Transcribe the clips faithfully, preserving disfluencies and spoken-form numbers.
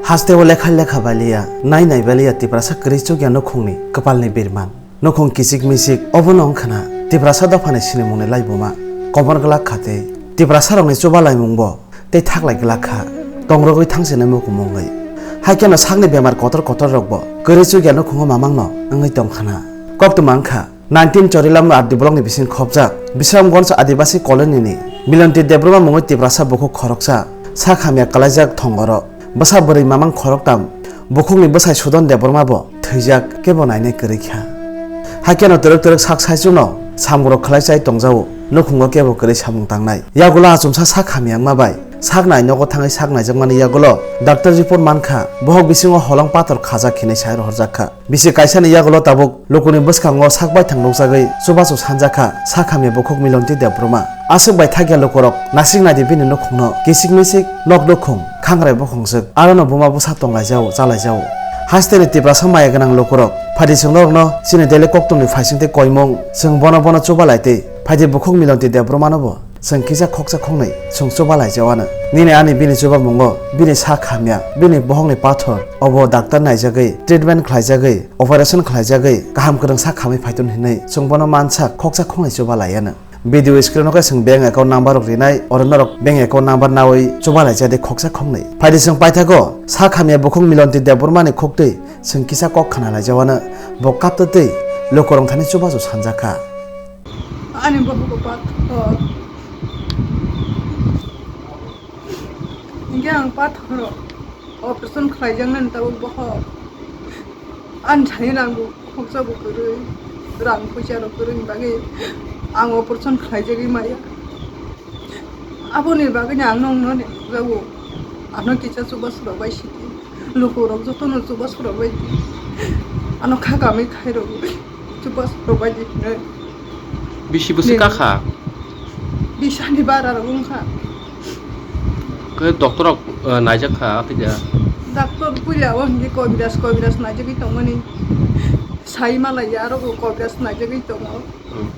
Hasteo lekha lekha baliya, nai nai baliya Tiprasa kwrwi chukya nukhungni kwpalni birman. Nukhung kichik michik, obono wngkhana Tiprasa dophani sinimungni laibuma. Komor glak kha tei Tiprasarokni chuba laimungbo tei thaklai glak kha, tongrogwi thangsinai mukumungwi. Haikheno sakni bemar kotor kotor rokbo kwrwi chukya nukhungo mamangno wngwi tongkhana. Koktwma wngkha, nineteen Chorilam R D blockni bising khopjak Bisramganj Adibasi colony-ni Milonti Debbarma mungwi Tiprasa bukhuk khoroksa sak hamya kwlaijak thongoro bwsa bwrwi mamang khoroktam bukhukni bwsai Sudon Debbarma bo thwijak, kebo nainai kwrwi kha. Haikheno twrwk twrwk sak saichungno samung rok khlai chai tongjao, nukhungo kebo kwrwi samung tangnai. Yagulo achomsa sak hamya wngma bai sak nai nogo thangwi sak naijakmani yagulo doctor report mankha, bohok bisingo holong pathor khajak hinwi sai rohorjak kha. Bisi kaisani yagulo tabuk lukuni bwskango sak baithang nukjagwi chubachu sanjakha sak hamya bukhuk Milonti Debbarma. Aswk bai thakya lukurok nasik naidi bini nukhungno kichik michik nok nukhung khangrai bokhongjwk, arono buma bwsa tonglaijao chalaijao. Hasteni Tiprasa maya gwnang lukurok phaidi chwng norokno chini daily koktwmni phaising tei koimung, chwng bono bono chuba lai tei phaidi bukhuk Milonti Debbarmano bo chwng kisa khoksa khoknwi chwng chuba laijawano. Nini ani bini chubamungo bini sak hamya, bini bohokni pathor, obo doctor naijagwi, treatment khlaijagwi, operation khlaijagwi kaham kwrwng sak hamwi phaitun hinwi chwng bono mansa khoksa khoknwi chuba laiano. Video screen-o khe chwng bank account number rok rinai, oro norok bank account number nawi chuba laijadi khoksa khoknwi. Phaidi chwng paithago sak hamya bukhuk Milonti Debbarmani khuktwi chwng kisa kok khna laijawano, bo kaptwi twi lukurok thani chubachu sanjakha. Ani bohok pathor. Hinkhe ang pathor operation khlaijaknani tabuk bohok. Ani thani rang bo khoksa bo kwrwi, rang puisa rok kwrwini bagwi ang operation khlaijagwi maya. Aboni bagwino ang nokno nukjago, ano kisa chubachu rok bai sidi. Lukurok jotono chubachu rok bai di. Ano kha kamwi khairok chubachu rok bai di hinwi. Bisi bwswk kakha? Bisani bara rok wngkha. Khe doctor rok, eh, naijak kha, khe ja? Doctor puila o hinkhe Kobiraj, Kobiraj naijagwi tongmani. Sai malaiya, aro bo Kobiraj naijagwi tongo. Hmm.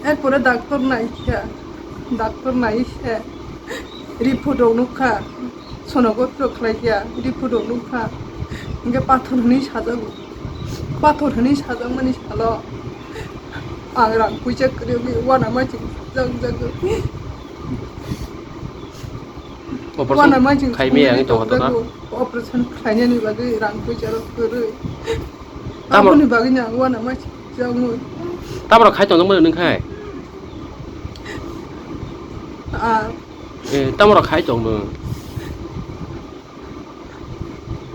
Erpore doctor naikha, doctor naikhe report rok nukha. Sonography rok khlai kha, report rok nukha, hinkhe pathor hwnwi sajago. Pathor hwnwi sajakmani salo ang rang puisa kwrwi wngwi uanama chwng jang jago. Operation uanama chwng khaimaya wngwi tongo to na? Operation khlainani bagwi rang puisa rok kwrwi. Tamo- Aboni bagwino ang uanama chwng jang wngwi. Tamorok khai tongjakmani nwng khai? Ah. Eh, tamorok khai tong nwng?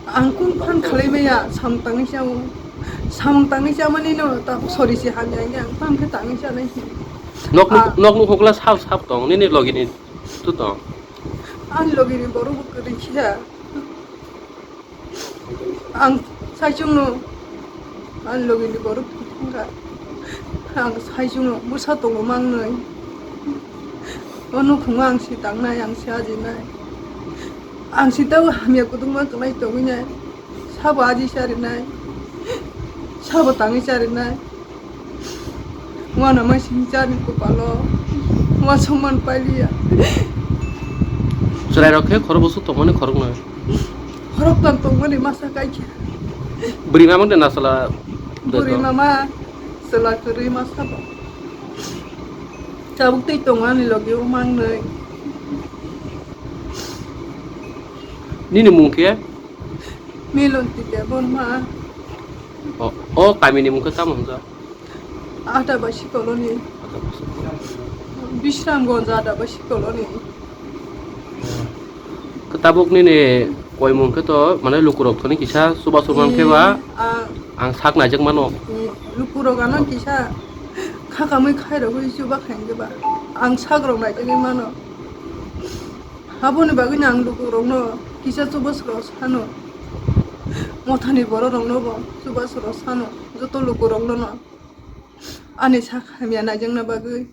Ang kung phan khalai maya, samung tangwi chao. Samung tangwi chamani no ta sorry se hamya ang, ang phan khe tangwi chanai. Nok nuk, ah, nok nuk hokla sap sap tong, nini logini tu tong. Ani logini borok bo kwrwi khe. Ang saichungno, ani logini borok thangkha. Ang saichungno bwsa tongo mangnwi. O nukhungo ang si tangnai, ang si ajinai. Ang si tei hamya kwdwkma kwlai tongwi nai. Sabo aji charinai. Sabo tangwi charinai. Uanama sing chani kopalo. Uansukman pailiya. Chwrairok khe khorokboswk tongmani khoroknwi. Khoroktham tongmani masa kaikha. Bwrwi mama de nasala. Bwrwi mama chwla kwrwi masa bo. Tabuk tei tongo ani logi o mangnwi. Nini mung khe? Milonti Debbarma. O, o kamini mung khe tamo hwnjak? Adabasi colony. Bisramganj Adabasi colony. Khe tabuk nini koimung khe to, mane, lukurok thani kisa chubachu man khe ba, eh, ah, ang sak naijak mano. Eh, lukurok ano kisa kha kamwi khairogwi chuba khainai ba. Ang sakrok naijagwi mano. Aboni bagwino ang lukurokno kisa chubachu rok sano. Mothani bororokno bo chubachu rok sano. Joto lukurokno no ani sak hamya naijakna bagwi.